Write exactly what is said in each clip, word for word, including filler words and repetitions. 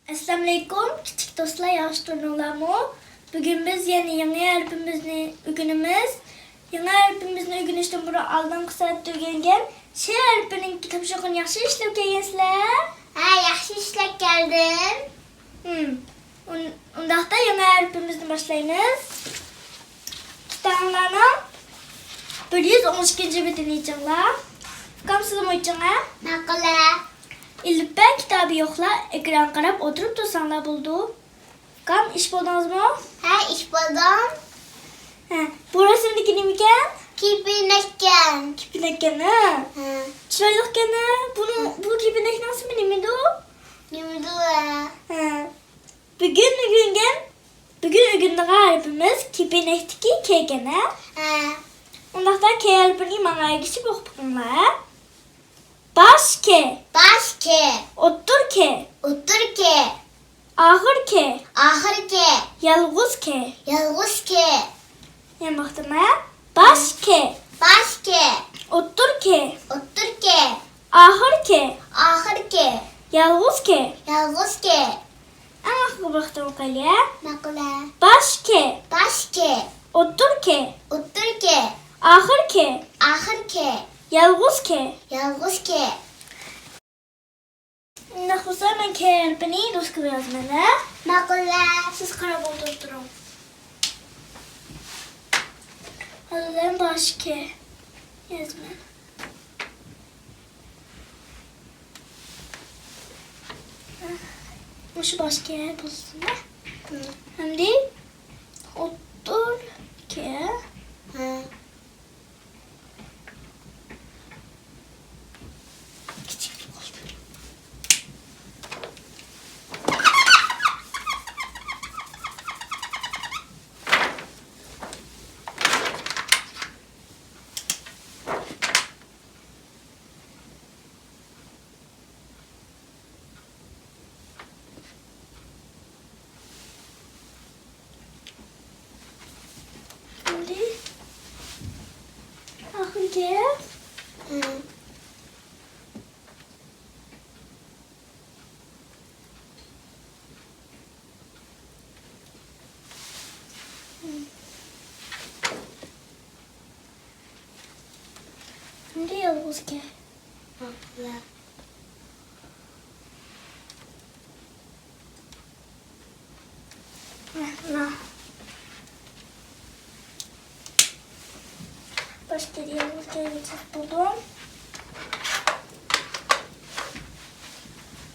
ئەسسالامۇئەلەيكۇم، كىچىك دوستلار، ياخشى تۇردۇڭلارمۇ؟ بۈگۈن بىز يەنە يېڭى ھەرپىمىزنى ئۆگىنىمىز. يېڭى ھەرپىمىزنى ئۆگىنىشتىن بۇرۇن ئالدىنقى سەۋەتتە ئۆگەنگەن ش ھەرپىنىڭ تاپشۇرۇقىنى ياخشى ئىشلەپ كەلگەنسىلەر؟ ھە، ياخشى ئىشلەپ كەلدىم. ھىم. ئۇن-، ئۇنداقتا يېڭى ھەرپىمىزنى باشلايمىز. كىتابىڭلارنىڭ بىر يۈز ئون ئىككىنچى بېتىنى ئېچىڭلار. ئۇكام، سىزمۇ ئېچىڭ، ھە؟ ماقۇلە. ئېلىپبە كىتابى يوقلار ئېكرانغا قاراپ ئولتۇرۇپ تۇرساڭلار بولىدۇ. ئۇكام، ئېچىپ بولدىڭىزمۇ؟ ھە، ئېچىپ بولدۇم. ھە، بۇ رەسىمدىكى نېمىكەن؟ كېپىنەككەن. كېپىنەككەن، ھە؟ ھە. چىرايلىقكەن، ھە؟ بۇنىڭ، بۇ كېپىنەكنىڭ ئىسمى نېمىدۇ؟ نېمىدۇ، ھە؟ ھە. بۈگۈن ئۆگەنگەن، بۈگۈن ئۆگىنىدىغان ھەرپىمىز كېپىنەكتىكى ك ئىكەن، ھە؟ ھە. ئۇنداقتا ك ھەرپىنى ماڭا ئەگىشىپ ئوقۇپ بېقىڭلار، ھە؟ باش ك. باش ك. ئوتتۇر ك. ئوتتۇر ك. ئاخىر ك. ئاخىر ك. يالغۇز ك. يالغۇز ك. يەنە ئوقۇتىمەن. باش ك. باش ك. ئوتتۇر ك. ئوتتۇر ك. ئاخىر ك. ئاخىر ك. يالغۇز ك. يالغۇز ك. ئەڭ ئاخىرقى بىر قېتىم ئوقۇيلى. ماقۇلە. باش ك. باش ك. ئوتتۇر ك. ئوتتۇر ك. ئاخىر ك. ئاخىر ك. يالغۇز ك. يالغۇز ك. ئۇنداق بولسا، مەن ك ھەرپىنى دوسكىغا يازىمەن، ھە؟ ماقۇلە. سىز قاراپ ئولتۇرۇپ تۇرۇڭ. ھازىر مەن باش ك يازىمەن. مۇشۇ باش ك بولسۇن، ھە؟ ھە. ئەمدى ئوتتۇر ك. ھە. ئەمدى ئاخىرقى. ئەمدى يالغۇز ك. ماقۇلە. مانا. باش ك دە يالغۇز ك يېزىپ بولدۇم.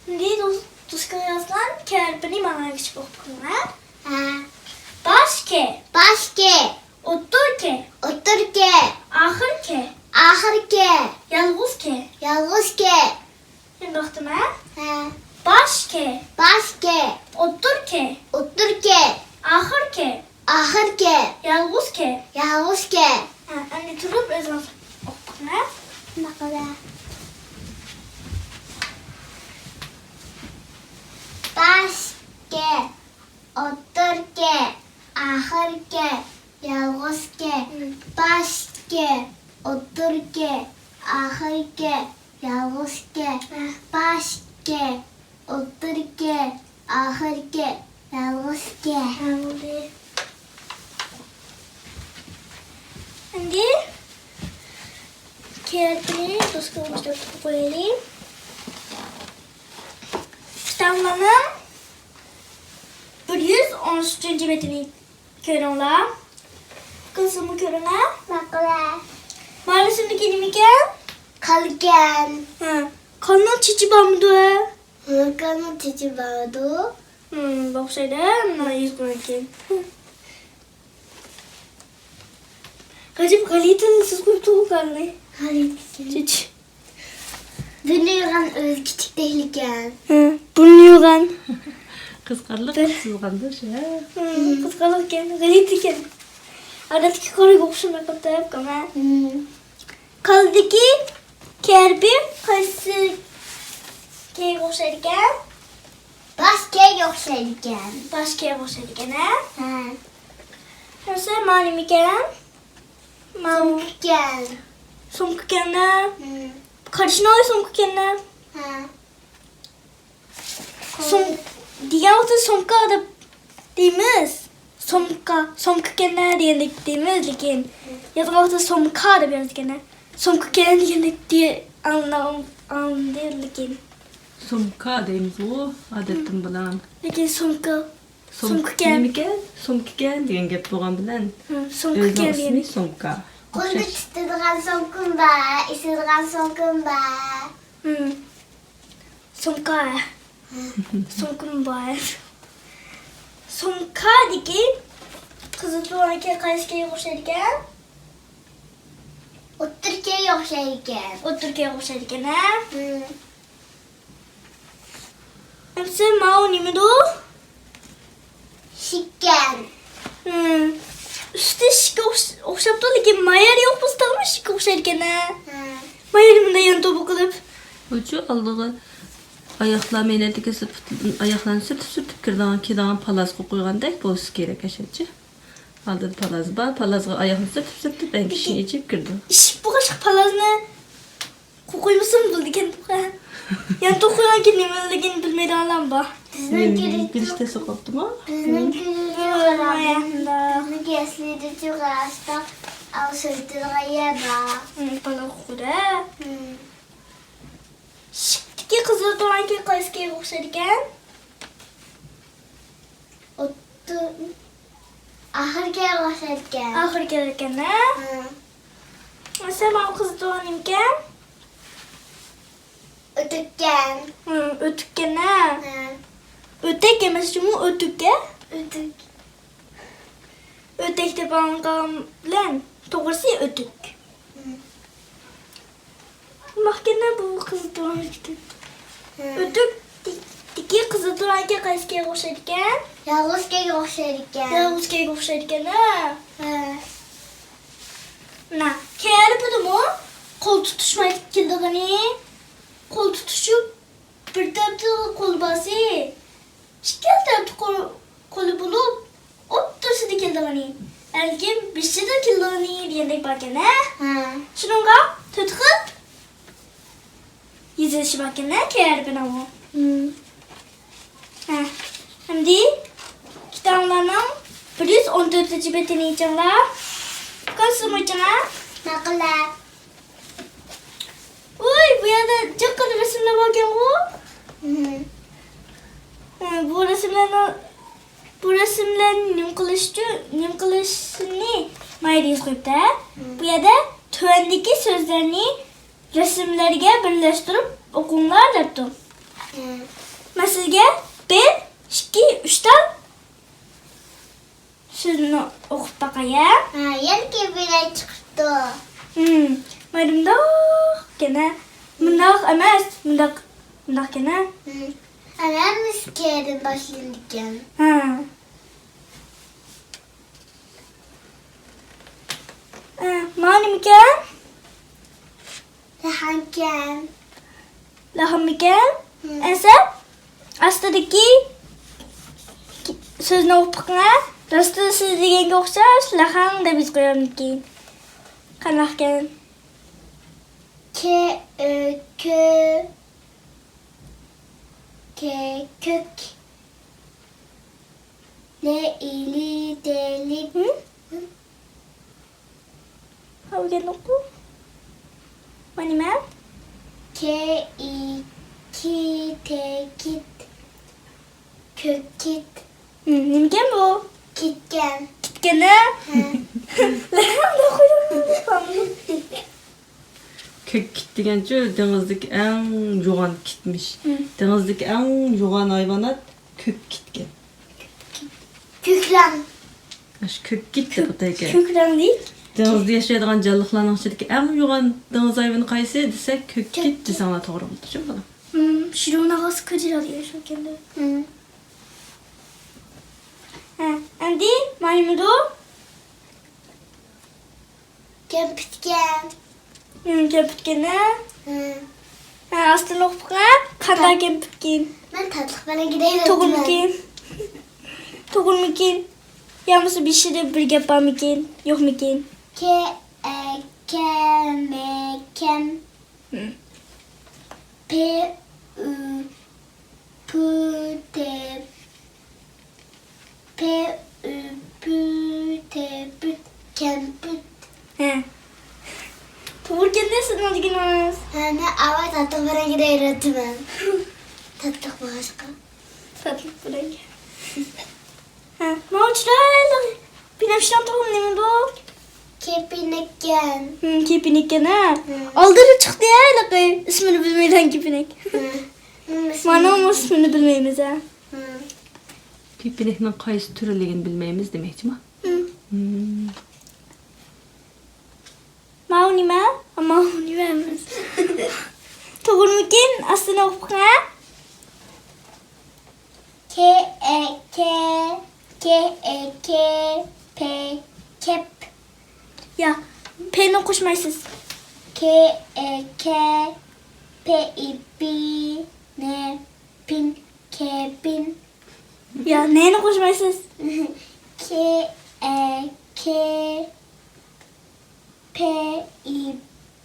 ئەمدى دوس-، دوسكىغا يازغان ك ھەرپىنى ماڭا ئەگىشىپ ئوقۇپ بېقىڭ، ھە؟ ھە. باش ك. باش ك. ئوتتۇر ك. ئوتتۇر ك. ئاخىر ك. ئاخىر ك. يالغۇز ك. يالغۇز ك. يەنە بىر قېتىم، ھە؟ ھە. باش ك. باش ك. ئوتتۇر ك. ئوتتۇر ك. ئاخىر ك. ئاخىر ك. يالغۇز ك. يالغۇز ك. ھە، ئەمدى تۇرۇپ ئۆزىڭىز ئوقۇپ بېقىڭ، ھە؟ ماقۇلە. باش ك. ئوتتۇر ك، ئاخىر ك، يالغۇز ك. مم. باش ك، ئوتتۇر ك، ئاخىر ك، يالغۇز ك. ھە. باش ك، ئوتتۇر ك، ئاخىر ك، يالغۇز ك. ھە، بولدى. ئەمدى كېرەكلىكنى دوسكىغا مۇشۇنداق تىقىپ قويايلى. كىتابلارنىڭ بىر يۈز ئون ئۈچىنچى بېتىنى كۆرۈڭلار. قىزىممۇ كۆرۈڭە. ماقۇلە. مانا شۇندىكى نېمىكەن؟ قالكەن. ھە. قالنىڭ چېچى بارمىدۇ، ھە؟ ھە، قالنىڭ چېچى بارىدۇ. ھىم، ئوخشايدۇ، مانا يۈز قويغان كېيىن. غەجەپ غەلىتە سىز قويۇپتۇغۇ قالنى. غەلىتە. چېچى. بۇرنى يوغان ئۆزى كىچىك دەيدىكەن. ھە، بۇرنى يوغان. قىزىقارلىق بىر سىزغاندا شۇ، ھە؟ ھىم، قىزىقارلىقكەن، غەلىتىكەن. ئادەتتىكى قارىغا ئوخشىماي قاپتۇ، ھە، ئۇكام، ھە؟ ھىم. كالىدىكى كەرپى قايسى كەيگە ئوخشايدىكەن؟ باش كەيگە ئوخشايدىكەن. باش كەيگە ئوخشايدىكەن، ھە؟ ھە. مانا نېمىكەن؟ سومكىكەن. سومكىكەن-دە. ھىم. قارىشىناي سومكىكەن-دە. ھە. سوم-، دېگەن ۋاقىتتا سومكا دەپ دەيمىز. سومكا، سومكا ئىكەن-دە دېگەندەك دەيمىز، لېكىن يازغان ۋاقىتتا سومكا دەپ يازىدىكەن-دە. سومكا ئىكەن دېگەندەك دېيە-، ئاڭلىنىدۇ، لېكىن. سومكا دەيمىزغۇ، ئادەتتىن بۇلان. لېكىن سومكا، سوم-، سومكا ئىكەن. نېمىكەن؟ سومكا ئىكەن دېگەن گەپ بولغان بىلەن. ھە، سومكا ئىكەن دېگەن. ئۆزىنىڭ ئىسمى سومكا. قولدا تۇتىدىغان سومكىم بار، ئېسىدىغان سومكىم بار. ھىم. سومكا. سومكىم بار. سومكادىكى قىزىل تۇرغان كەي قايسى كەيگە ئوخشايدىكەن؟ ئوتتۇرا كەيگە ئوخشايدىكەن. ئوتتۇرا كەيگە ئوخشايدىكەن، ھە؟ ھىم. ئەمسە ماۋۇ نېمىدۇ؟ شىكەن. ھىم. ئۈستى شىككە ئوخش-، ئوخشاپتۇ، لېكىن مايەر يوق بولسا تېخىمۇ شىككە ئوخشايدىكەن-ھە. ھە. مايەر مۇنداق يانتۇ بۇ قىلىپ. بۇچۇ ئالدىغا ئاياقلار مەينەتتىكى سىرت-، ئاياقلارنى سۈرتۈپ-سۈرتۈپ كىرىدىغان، كىيىدىغان پالازغا قويغاندەك بولسا كېرەك ئەشەدىچە. ئالدىدا پالاز بار، پالازغا ئاياقنى سۈرتۈپ-سۈرتۈپ ئەڭ كىشىنى ئېچىپ كىرىدۇ. ئىشىك بولغاچقا پالازنى قويمىسىمۇ بولىدىكەن. يانتۇ قويغانكىن نېمىلىكىنى بىلمەيدىغانلارمۇ بار. بىزنىڭ نېمە، كىرىش-، كىرىشتە سوقۇپتىما؟ بىزنىڭ كىرىشى خاراب. بىزنىڭكى ئەسلىدىچۇ غاچتا ئاۋ سۆزلىگەن يەر بار. ھىم، پالاق قۇرە. ھىم. ئىشىكتىكى قىزىل تۇرغان كەي قايسى كەيگە ئوخشايدىكەن؟ ئوتتۇ-، ئاخىرقى كەيگە ئوخشايدىكەن. ئاخىرقى كەيگە ئىكەن، ھە؟ ھە. مەسىلەن، ماۋۇ قىزىل تۇرغان نېمىكەن؟ ئۆتۈككەن. ھىم، ئۆتۈككەن، ھە؟ ھە. ئۆتەك ئەمەس جۇمۇ، ئۆتۈك، ھە؟ ئۆتۈك. ئۆتەك دەپ ئاڭلىغان بىلەن توغرىسى ئۆتۈك. ھىم. نېمىكەن بۇ قىزىل تۇرغان ئۆتۈك؟ ھىم. ئۆتۈكتىكى قىزىل تۇرغان كەي قايسى كەيگە ئوخشايدىكەن؟ يالغۇز كەيگە ئوخشايدىكەن. يالغۇز كەيگە ئوخشايدىكەن، ھە؟ ھە. مانا، كەي ھەرپىدىمۇ قول تۇتۇشماي كېلىدىغىنى، قول تۇتۇشۇپ، بىر تەرەپتە قول بارسى، ئىككىلا تەرەپتە قول، قولى بولۇپ، ئوتتۇرىسىدا كېلىدىغىنى، بەلكىم بېشىدا كېلىدىغىنى دېگەندەك باركەن، ھە؟ ھە. شۇنىڭغا تۆت خىل يېزىلىشى باركەن، ھە، كەي ھەرپىنىڭمۇ. ھىم. ھە. ئەمدى كىتابلارنىڭ بىر يۈز ئون تۆتىنچى بېتىنى ئېچىڭلار. ئۇكام، سىزمۇ ئېچىڭلار. ماقۇل. ۋوي، بۇ يەردە جىق قىلىپ رەسىملەر باركەنغۇ. ھىم. ھە، بۇ رەسىملەرنىڭ، بۇ رەسىملەرنى نېمە قىلىش ئۈچۈن، نېمە قىلىشنى مايا يېزىپ قويۇپتۇ، ھە؟ ھىم. بۇ يەردە تۆۋەندىكى سۆزلەرنى رەسىملەرگە بىرلەشتۈرۈپ ئوقۇڭلار دەپتۇ. ھىم. مەن سىزگە بىر، ئىككى، ئۈچ تال سۆزنى ئوقۇپ باقاي، ھە؟ ھە، يەنە كېپىنەك چىقىپتۇ. ھىم، مايدا مۇنداق ئىكەن، ھە؟ مۇنداق ئەمەس، مۇنداق، مۇنداق ئىكەن، ھە؟ ھىم. ئەنە ھەممىسى كېدىن باشلىنىدىكەن. ھە. ھە، مانا نېمىكەن؟ لەھەڭكەن. لەھەڭمىكەن؟ ھىم. ئەنسە ئاستىدىكى سۆزنى ئوقۇپ بېقىڭە. راستىدا سىز دېگەنگە ئوخشاش لەھەڭ دەپ يېزىپ قويامدىكىن. قانداقكەن؟ كە، ئۆ، كۆ، كە، كۆك. لە، ئى، لى، دە، لىك. ھىم؟ ھاۋ گەنۇقۇ. ما نېمە؟ كە، ئى، كى، تە، كىت. كۆك كىت. ھىم، نېمىكەن بۇ؟ كىتكەن. كىتكەن، ھە؟ ھە. كۆك كىت دېگەنچۇ دېڭىزدىكى ئەڭ يوغان كىتمىش. ھىم. دېڭىزدىكى ئەڭ يوغان ھايۋانات كۆك كىتكەن. كۆكلەڭ. ئاشۇ كۆك كىت دەپ ئاتايكەن. كۆكلەڭ دېيىك. دېڭىزدا ياشايدىغان جانلىقلارنىڭ ئىچىدىكى ئەڭ يوغان دېڭىز ھايۋىنى قايسى دېسەك، كۆك كىت دېسەڭلار توغرا بولىدۇ، شۇ بالا. ھىم، شۇ ناغاس كۆجىلا دېگەن شۇ ئىكەن. ھىم. ھە، ئەمدى ما نېمىدۇ؟ كەمپۈتكەن. ھىم، كەمپۈتكەن، ھە؟ ھىم. ھە، ئاستىنى ئوقۇپ بېقىڭ. قانداق كەمپۈتكەن؟ مەن تاتلىق بىلەن گىدەي دەپتىمەن. توغرىمىكىن؟ توغرىمىكىن؟ يا بولمىسا بېشىدا بىر گەپ بارمىكىن؟ يوقمىكىن؟ كە، ئە، كە، مە، كەم. ھىم. پې، ئۇ، پۇ، تې، پې، ئۈ، پۈ، تې، پۈت، كەمپۈت. ھە. توغرا ئىكەن-دە سىزنىڭ دېگىنىڭىز. ھە، مەن ئاۋاز تاتلىق بىلەن ئۆگەنگەن. تاتلىق بولغاچقا. تاتلىق بىلەن. ھە، ماۋۇ چىرايلىق بىنەپشە تۇغۇم نېمىدۇ؟ كېپىنەككەن. ھىم، كېپىنەككەن، ھە؟ ھىم. ئالدىدا چىقتى، ھە، ھېلىقى. ئىسمىنى بىلمەيدىغان كېپىنەك. ھىم. ھىم، ئىسمىنى مانىڭمۇ ئىسمىنى بىلمەيمىز، ھە؟ ھىم. كېپىنەكنىڭ قايسى تۈرلۈكىنى بىلمەيمىز دېمەكچىما؟ ھىم. ھىم. ماۋۇ نېمە؟ ماۋۇ نېمە ئەمەس. توغرىمىكىن؟ ئاستىنى ئوقۇپ بېقىڭ. كې ئې كې، كې ئې كې، پې، كېپ. يا، پېنى قوشمايسىز. كې ئې كې، پې ئى پې، نې، پېن، كېپىن. يا، نېنى قوشمايسىز. كې ئې كې، پې ئى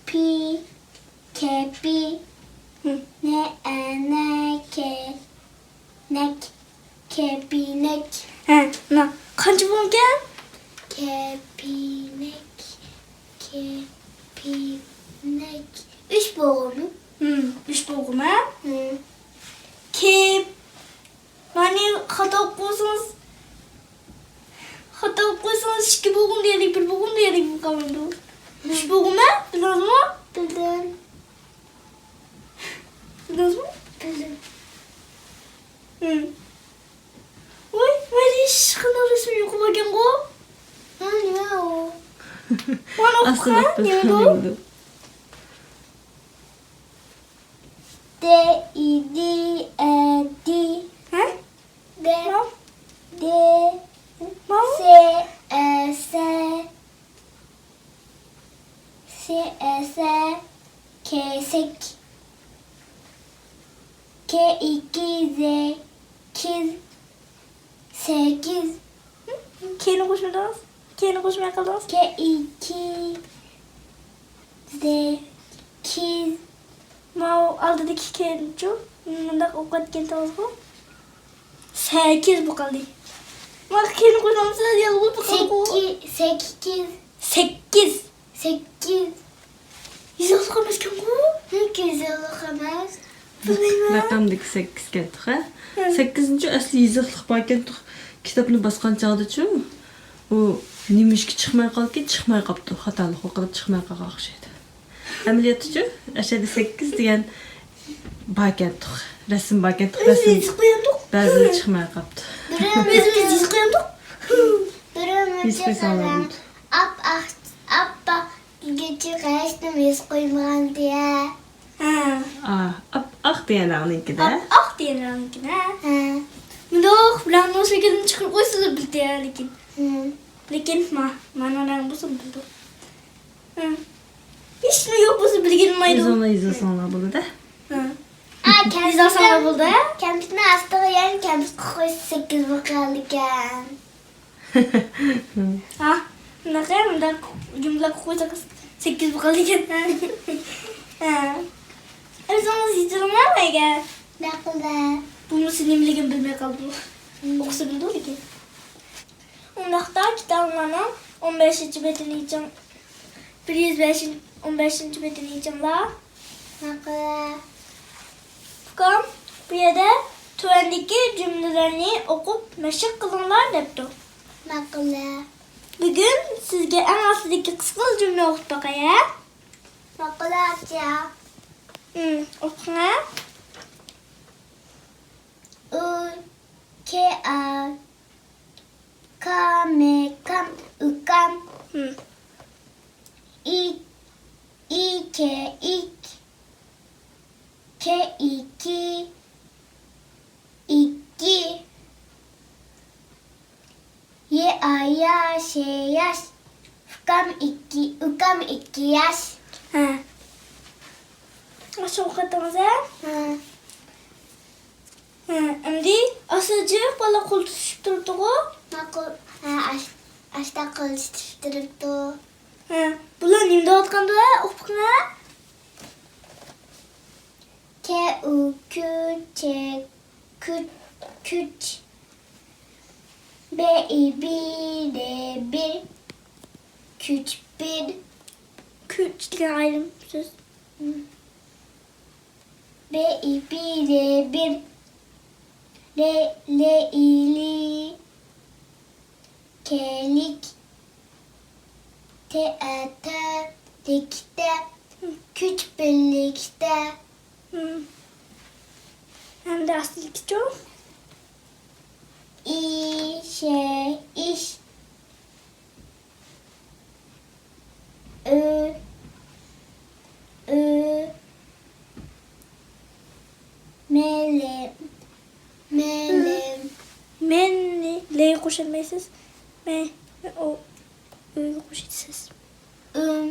پې، كېپى. ھىم. نې ئە نە، كېنەك، كېپىنەك. ھە، مانا قانچە بوغۇمكەن؟ كېپىنەك، كېپىنەك. ئۈچ بوغۇم. ھىم، ئۈچ بوغۇم، ھە؟ ھىم. كېپ. مانى خاتا ئوقۇسىڭىز، خاتا ئوقۇسىڭىز ئىككى بوغۇم دېگەندەك، بىر بوغۇم دېگەندەك بولۇپ قالمامدۇ؟ ئۈچ بوغۇم، ھە؟ بىلدىڭىزمۇ؟ بىلدىم. بىلدىڭىزمۇ؟ بىلدىم. ھىم. ۋاي، مانا ئىشقىلىپ رەسىم يۇقىرى باركەنغۇ؟ ھە، نېمە ئۇ؟ مانا ئوقۇسا، ئاستىدا نېمىدۇ؟ دې ئى دې ئە دې. ھە؟ دې. ماۋ. دې. ماۋ. سې ئە سە. سې ئە سە. كېسەك. كې ئى كې، زې. كىز. سەككىز. كېنى قوشمىدىڭىز؟ كېنى قوشماي قالدىڭىز؟ كې ئى كې، زې، كىز. ماۋۇ ئالدىدىكى كېنىچۇ؟ مۇنداق ئوقۇۋەتكەنتىڭىزغۇ؟ سەككىز بولۇپ قالدى. مانا كېنى قوشمامسىز، يالغۇز بولۇپ قالدىغۇ. سەككىز، سەككىز. سەككىز. سەككىز. يېزىقلىق ئەمەسكەنغۇ؟ نېمە يېزىقلىق ئەمەس؟ بىلمەيمەن. رەقەمدىكى سەككىز كەنتۇق، ھە؟ ھە. سەككىزىنچى ئەسلى يېزىقلىق بار كەنتۇق. كىتابنى باسقان چاغدىچۇ، ئۇ نېمىشقا چىقماي قالدىكىن، چىقماي قاپتۇ. خاتالىق قىلىپ چىقماي قالغان ئوخشايدۇ. ئەمەلىيەتتىچۇ، ئەشەدە سەككىز دېگەن بار كەنتۇق. رەسىم بار كەنتۇق، رەسىم. يېزىپ قويامدۇق. بەزىدە چىقماي قاپتۇ. بىرىمىز يېزىپ قويامدۇق. بىرىمىز يېزىپ قويساڭلار بولىدۇ. ئاپئاق، ئاپئاق. گۈچۈك ھېچنېمە ھېس قويمىغانتى. ھە. ئا، ئاپئاق دېگەن رەڭنىڭكىدە. ئاپئاق دېگەن رەڭنىڭكىدە. ھە. مۇنداق رەڭنىڭ شەكلىنى چىقىرىپ قويسىلا بىلدى، لېكىن. ھە. لېكىن ما، مانا رەڭ بولسا بىلىدۇ. ھە. ھېچنېمە يوق بولسا بىلگىلى بولمايدۇ. ئۆزۈڭلار يېزىۋالساڭلار بولىدۇ. ھە. ئا، يېزىۋالساڭلار بولىدۇ. كەمپۈتنىڭ ئاستىغا يەنە كەمپۈت قويسا سەككىز بولۇپ قالىدىكەن. ھا، مۇنداق، مۇنداق جۈملە قويساق سەككىز بولغان ئىكەن. ھە. ئۆزىڭىز يېزىڭلار ئەگەر. ماقۇل. بولمىسا نېمىلىكىنى بىلمەي قالدىم. ھىم. ئوقۇسا بىلىدۇ لېكىن. ئۇنداقتا كىتابىڭلارنىڭ ئون بەشىنچى بېتىنى يېچىڭ. بىر يۈز بەشىنچى، ئون بەشىنچى بېتىنى يېچىڭلار. ماقۇل. ئۇكام، بۇ يەردە تۆۋەندىكى جۈملىلەرنى ئوقۇپ مەشىق قىلىڭلار دەپتۇ. ماقۇل. بۈگۈن سىزگە ئەڭ ئاستىدىكى قىسقىلا جۈملە ئوقۇپ باقاي، ھە؟ ماقۇل، ئاچا. ھىم، ئوقۇڭ، ھە؟ ئۇ، كې، ئا. كامى كام، ئۇكام. ھىم. ئى، ئى، كې، ئىك. كې، ئى، كى. ئىككى. يې، ئا، يا، شې، ياش. ئۇكام ئىككى، ئۇكام ئىككى ياش. ھە. ئاشۇ ئوقۇۋاتىڭىز، ھە؟ ھە. ھە، ئەمدى ئاستا جىق بالا قول تۇتۇشۇپ تۇرۇپتىغۇ؟ ماقۇل. ھە، ئاش-، ئاشتا قول تۇتۇشۇپ تۇرۇپتۇ. ھە، بۇلار نېمە دەۋاتقاندۇ، ھە؟ ئوقۇپ بېقىڭ، ھە؟ كە، ئۇ، كۈ، چە، كۈچ، كۈچ. بېئى بىدە بىر. كۈچ بىر. كۈچ دېگەن ئايرىم سۆز. بېئى بىدە بىر. لېئى لېئى لى. كەللىك. تېئە تە. لىكتە. كۈچ بىرلىكتە. ھەمدە ئاستىدىكىچۇ؟ ئىشە ئىش. ئۆ، ئۆ، مەلە، مەلە. مەننى لەيگە قوشالمايسىز. مە، ئو، ئۆگە قوشىسىز. ئۆم،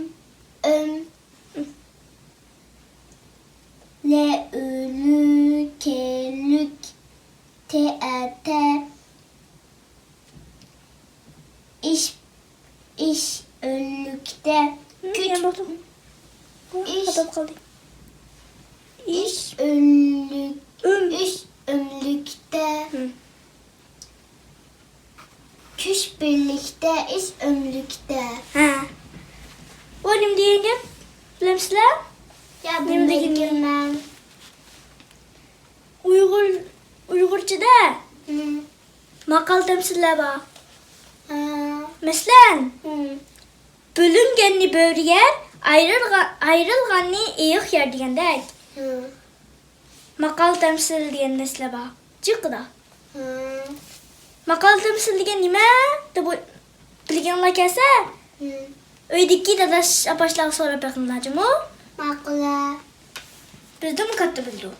ئۆم. لە، ئۆلۈ، كەللۈك، تېئە تە. ئىش، ئىش ئۆللۈكتە. كۈچ، يەنە بولدى. ئىش، خاتا قالدى. ئىش ئۆللۈك، ئۆم. ئىش ئۆملۈكتە. كۈچ بىرلىكتە، ئىش ئۆملۈكتە. ھە. بۇ نېمە دېگەن گەپ؟ بىلەمسىلەر؟ ياق، نېمە دېگىنىنى بىلمەيمەن. ئۇيغۇر، ئۇيغۇرچىدا ماقال تەمسىللەر بار. ھە. مەسىلەن، بۆلۈنگەننى بۆرە يەر، ئايرىلغا-، ئايرىلغاننى ئېيىق يەر دېگەندەك. ماقال تەمسىل دېگەن نەرسىلەر بار. جىقىدا. ماقال تەمسىل دېگەن نېمە دەپ بىلگەنلەر كەلسە، ئۆيدىكى داداش ئاپاشلارغا سوراپ بېقىڭلار جۇمۇ. ماقۇل. بىزدىنمۇ كاتتا بىلىدۇ.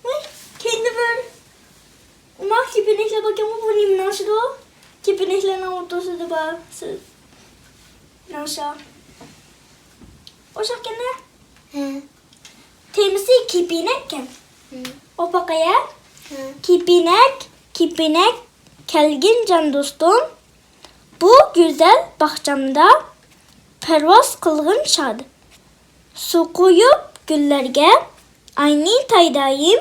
ۋاي، كەينىدە بىر ئوماق كېپىنەكلەر باركەنغۇ، بۇ نېمىنى ئاشىدۇ؟ كېپىنەكلەرنىڭ ئوتتۇرىسىدا بار سۆز. ناڭشا. ئوشاقكەن-دە؟ ھە. تېمىسى كېپىنەككەن. ھە. ئوقۇپ باقايا. ھە. كېپىنەك، كېپىنەك، كەلگىن جان دوستۇم. بۇ گۈزەل باغچامدا پەرۋاز قىلغىن شاد. سۇ قۇيۇپ گۈللەرگە ئاينى تايدايىم.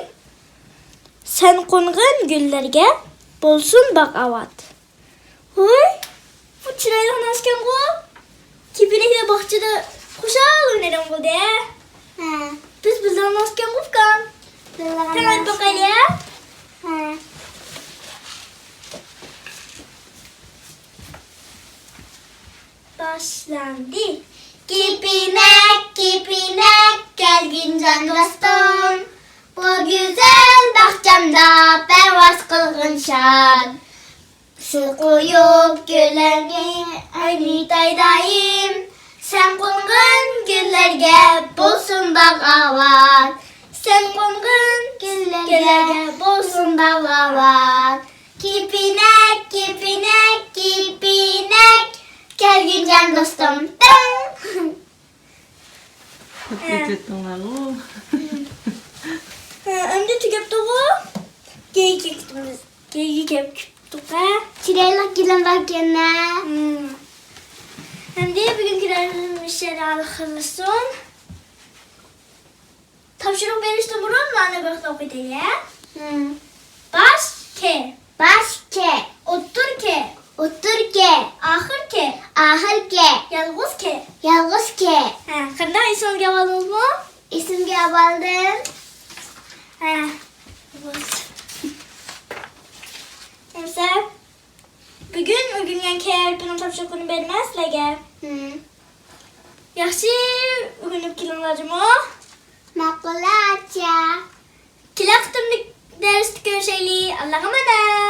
سەن قونغىن گۈللەرگە بولسۇن باغ ئاۋات. ھوي، بۇ چىرايلىق ناخشىكەنغۇ. كېپىنەكلەر باغچىدا خۇشال ئوينايدىغان بولدى. ھە. بىز بىلىدىغان ناخشىكەنغۇ، ئۇكام. بىلىدىغان ناخشا. تەڭ ئېيتىپ باقايلى. ھە. باشلاندى. كېپىنەك، كېپىنەك، كەلگىن جان دوستۇم. بۇ گۈزەل باغچامدا پەرۋاز قىلغىن شاد. سۇ قۇيۇپ گۈللەرنى ئاينى تايدايىم. سەن قونغىن گۈللەرگە بولسۇن باغ ئاۋات. سەن قونغىن گۈللەرگە بولسۇن باغ ئاۋات. كېپىنەك، كېپىنەك، كېپىنەك، كەلگىن جان دوستۇم. تىڭ. تۈگەتتىڭلارغۇ. ھە، ئەمدى تۈگەپتىغۇ. گەيگە كېتىمىز. گەيگە كەپ كېتىپتۇق ھە. چىرايلىق گېلىم باركەن ھە. ئەمدى بۈگۈنكى دەرسىمىز مۇشۇ يەردە ئاخىرلىشسۇن. تاپشۇرۇق بېرىشتىن بۇرۇن مانا بىر ئوقۇپ ئۆتەيلى. باش كە. باش كە. ئوتتۇر كە. ئوتتۇر كە. ئاخىر كە. ئاخىر كە. يالغۇز كە. يالغۇز كە. ھە، قانداق، ئېسىڭىزگە ئاۋالدىڭىزمۇ؟ ئېسىمگە ئاۋالدىم. ھە. ئەمسە بۈگۈن ئۆگەنگەن كەيپىنىڭ تاپشۇرۇقىنى بېرىمەن سىلەرگە. ياخشى ئۆگىنىپ كېلىڭلار جۇمۇ. ماقۇل ئاچا. كېلەر قېتىملىق دەرستە كۆرۈشەيلى. ئاللاغا ئامانەت.